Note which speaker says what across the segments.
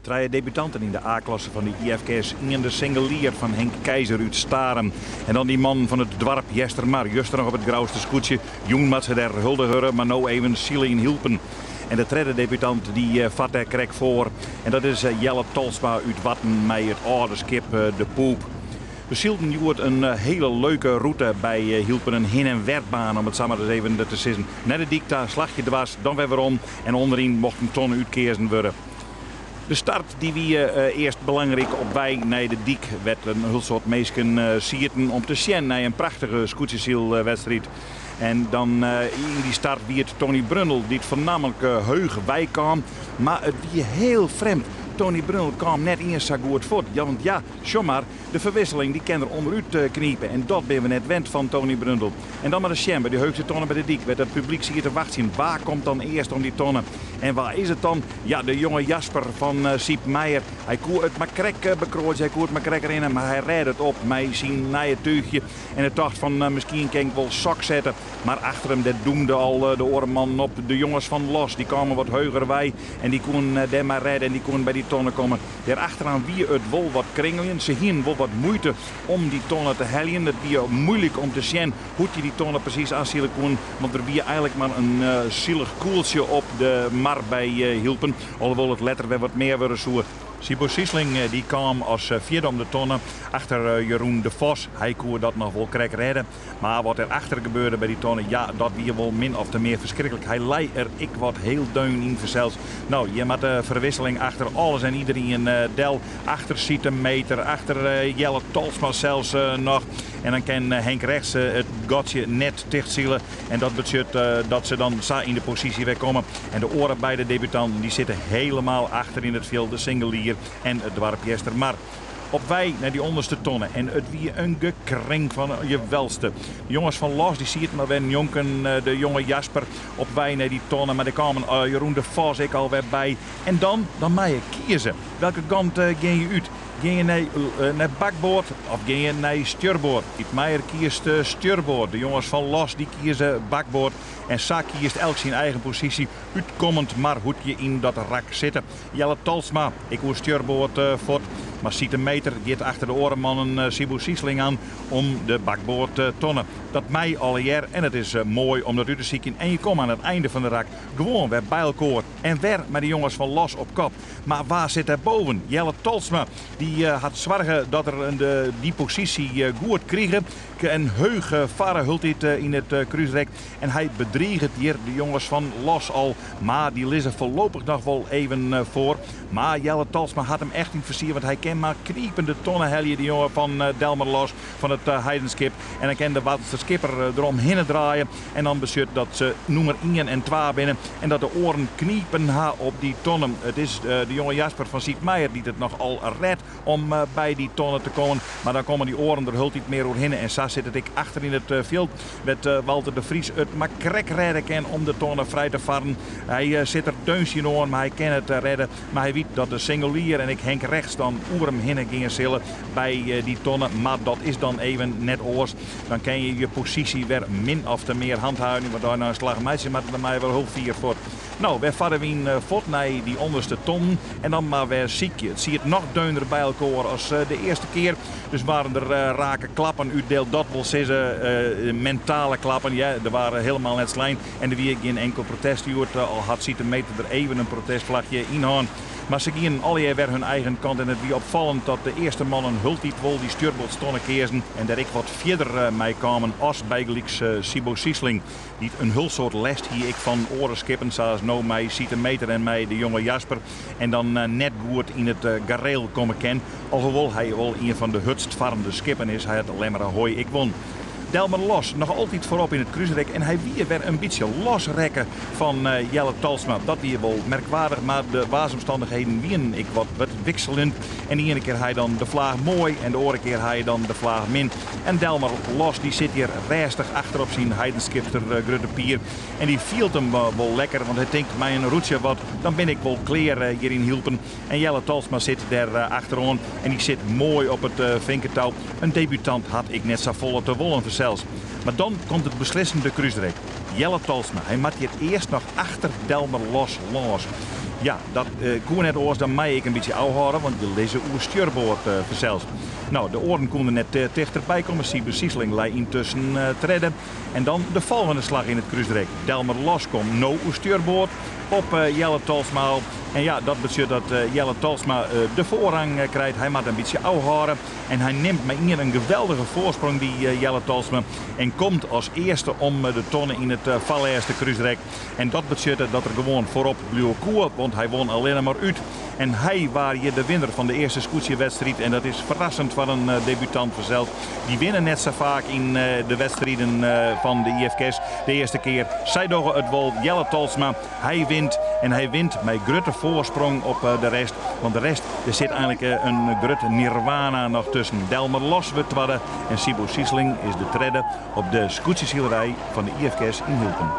Speaker 1: Trije debutanten yn de A-klasse fan de IFKS. Ien de singelier fan Henk Keizer út Starum. En dan dy mannen fan it doarp Eastermar. Juster noch op it Grouster skûtsje. Jûn moat se der huldige wurde, mar no even sile yn Hylpen. En de tredde debutant dy fart dêr krekt foar. En dat is Jelle Tolsma út Warten mei it âlde skip De Poep. We sylden hjoed in hiele leuke rûte by Hylpen, in hin en werbaan om it sa mar ris even te sizzen. Nei de dyk ta, slachje dwars, dan wer werom en ûnderyn mocht in tonne útkeazen wurde. De start dy wie earst belangryk op wei nei de dyk, wêr't in hiel soad minsken sieten om te sjen nei in prachtige skûtsjesylwedstriid. En dan yn dy start wie it Tony Brundel dy't foarnammentlik heech weikaam, mar it wie hiel frjemd, Tony Brundel kaam net iens sa goed fuort. Ja, want ja, sjoch mar, de ferwisseling dy kin er ûnderút knipe en dat binne we net wend fan Tony Brundel. En dan mar ris sjen by dy heechste tonne by de dyk, wêr't it publyk siet te wachtsjen. Wa komt dan earst om dy tonne? En wa is it dan? Ja, de jonge Jasper fan Syp Meijer. Hy koe it mar krekt bekroadzje, hy koe it mar krekt rinne, mar hy rêde it op mei syn nije túchje. En hy tocht fan miskien kin ik wol sok sette. Mar achter him dêr doemde al de oare mannen op. De jonges fan Los dy kamen wat heuger wei en dy koenen dêr mar rêde en dy koenen by dy tonne komme. Dêr achteraan wie it wol wat kringeljen. Se hienen wol wat muoite om dy tonne te heljen. It wie muoilik om te sjen hoe't je dy tonne presys oansile koenen, want der wie eigenlik mar in silich kûltsje op de mar by Hylpen, alhoewol it letter wer wat mear wurde soe. Siebo Siesling dy kaam as fjirde om de tonne achter Jeroen de Vos. Hy koe dat noch wol krekt rêde. Mar wat der achter gebeurde by dy tonne, ja, dat wie wol min ofte mear ferskriklik. Hy lei er ek wat hiel deun yn fansels. No, hjir moat de ferwisseling achter alles en iderien del. Achter Siete Meter, achter Jelle Tolsma sels noch. En dan kin Henk Rechts it gatsje net tichtsile. En dat betsjut dat se dan sa yn de posysje wer komme. En de oare beide debutanten dy sitte helemaal achter yn it fjild, de Singelier en it doarp Eastermar. Op wei nei dy ûnderste tonne en it wie in gekring fan je welste. De jonges fan Los dy sieten alwer njonken de jonge Jasper op wei nei dy tonne, mar der kamen Jeroen de Vos ek alwer by. En dan, dan mei je kieze. Welke kant gean je út? Gean je nei bakboard of gean je nei stjurboard? Piet Meijer kiest stjurboard, de jonges fan Los dy kieze bakboard. En sa kiest elk syn eigen posysje, útkommend mar hoe't je yn dat rak sitte. Jelle Tolsma, ek oer stjurboard fuort, mar Siete Meter giet achter de oare mannen Siebo Siesling aan om de bakboard tonne. Dat mei allegear en it is moai om dat út te sykjen en je komme aan it einde fan de rak gewoan wer by elkoar. En wer mei de jonges fan Los op kop. Mar wa sit dêr boven? Jelle Tolsma. Dy hat soarge dat er dy posysje goed krige. En heech farre hieltyd yn it krúsrek. En hy bedriget hjir de jonges fan Los al. Mar dy lizze foarlopich noch wol even foar. Mar Jelle Tolsma hat him echt yn it fizier, want hy kin mar knipende tonne helje, de jonge fan Delmer Los fan it Heidenskip. En dan kin de Wartenster skipper derom hinne draaie. En dan betsjut dat se nûmer ien en twa binne en dat de oaren knipen ha op dy tonne. It is de jonge Jasper fan Siep Meijer dy't it noch al redt om by dy tonne te kommen. Mar dan komme dy oaren der hieltyd mear oerhinne en sa sit it ek achter yn it fjild wêr't Walter de Vries it mar krekt rêde kin om de tonne frij te farren. Hy sit der deun tsjinoan, mar hy kin it rêde. Mar hy wit dat de Singelier en ek Henk Rechts dan oer him hinne gean sille by dy tonne. Mar dat is dan even net oars. Dan kin je je posysje wer min ofte mear handhavenje, want as je in slach meitsje moatte, dan meie je wol hiel fier fuort. No, wer farre we yn fuort nei dy ûnderste tonnen en dan mar wer sykje. It siet noch deuner by elkoar as de earste kear, dus waarden der rake klappen útdield. Dat wol sizze mentale klappen, ja, der waarden helemaal net slein en der wie gjin enkel protest hjoed, al hat Siete Meter der even in protestflachje yn hân. Mar se gienen allegear wer hun eigen kant en it wie opfallend dat de earste mannen hieltyd wol dy stjurboardstonne keazen en dêr ek wat fierder mei kamen as bygelyks Siebo Siesling, dy't in hiel soad lêst hie ek fan oare skippen sa as no mei Siete Meter en mei de jonge Jasper en dan net goed yn it gareel komme kin, alhoewol hy wol ien fan de hurdst farrende skippen is, hy hat Lemmer Ahoy ek won. Delmer Los noch altyd foarop yn it krúsrek en hy wie wer in bytsje losrekke fan Jelle Talsma. Dat wie wol merkwaardich, mar de waarsomstannichheden wienen ek wat wikseljend. En de iene kear ha je dan de flaach moai en de oare kear ha je dan de flaach min. En Delmer Los dy sit hjir rêstich achter op syn Heidenskipster Grutte Pier en dy fielt him wol lekker, want hy tinkt mei in rûtsje wat, dan bin ik wol klear hjir yn Hylpen. En Jelle Talsma sit dêr achteroan en dy sit moai op it finketou. In debutant hat ek net safolle te wollen fansels. Mar dan komt it beslissende krúsrek. Jelle Talsma, hy moat hjir earst noch achter Delmer Los lâns. Ja, dat koe net oars dan my ek in bytsje ôfhâlde, want je lizze oer stjurboard fansels. No, de oaren koene net tichterby komme. Siebe Siesling lei yntusken tredde. En dan de folgjende slach yn it krúsrek. Delmer Los komt no oer stjurboard op Jelle Tolsma. En ja, dat betsjut dat Jelle Tolsma de foarrang krijt. Hy moat in bytsje ôfhâlde. En hy nimt mei ien in geweldige foarsprong, dy Jelle Tolsma. En komt as earste om de tonne yn it foarlêste krúsrek. En dat betsjutte dat er gewoan foarop bliuwe koe, want hy won allinne mar út. En hy waard hjir de winner fan de earste skûtsjewedstriid. En dat is ferrassend foar in debutant fansels. Dy winne net sa faak yn de wedstriden fan de IFKS. De earste kear, sy dogge it wol. Jelle Tolsma, hy wint. En hy wint mei grutte foarsprong op de rest. Want de rest, der sit eigenlik in grut nirwana noch tusken. Delmer Los wurdt twadde en Siebo Siesling is de tredde op de skûtsjesilerij fan de IFKS yn Hylpen.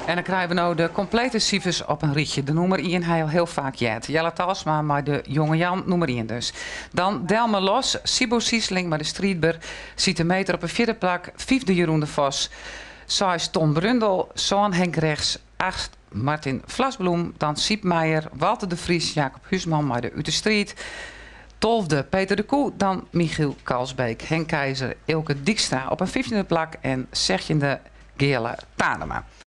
Speaker 2: En dan krije we no de komplete sifers op in rychje. De nûmer ien ha je al hiel faak heard. Jelle Talsma mei de Jonge Jan, nûmer ien dus. Dan Delmer Los, Siebo Siesling mei de Striidber, Siete Meter op in fjirde plak, fyfde Jeroen de Vos, seis Ton Brundel, sân Henk Rechts, acht Martin Vlasbloem, dan Siep Meijer, Walter de Vries, Jacob Huisman mei de Ut de Striid, tolfde Peter de Koe, dan Michiel Kalsbeek, Henk Keizer, Eelke Dykstra op in fyftjinde plak en sechstjinde Geale Tanema.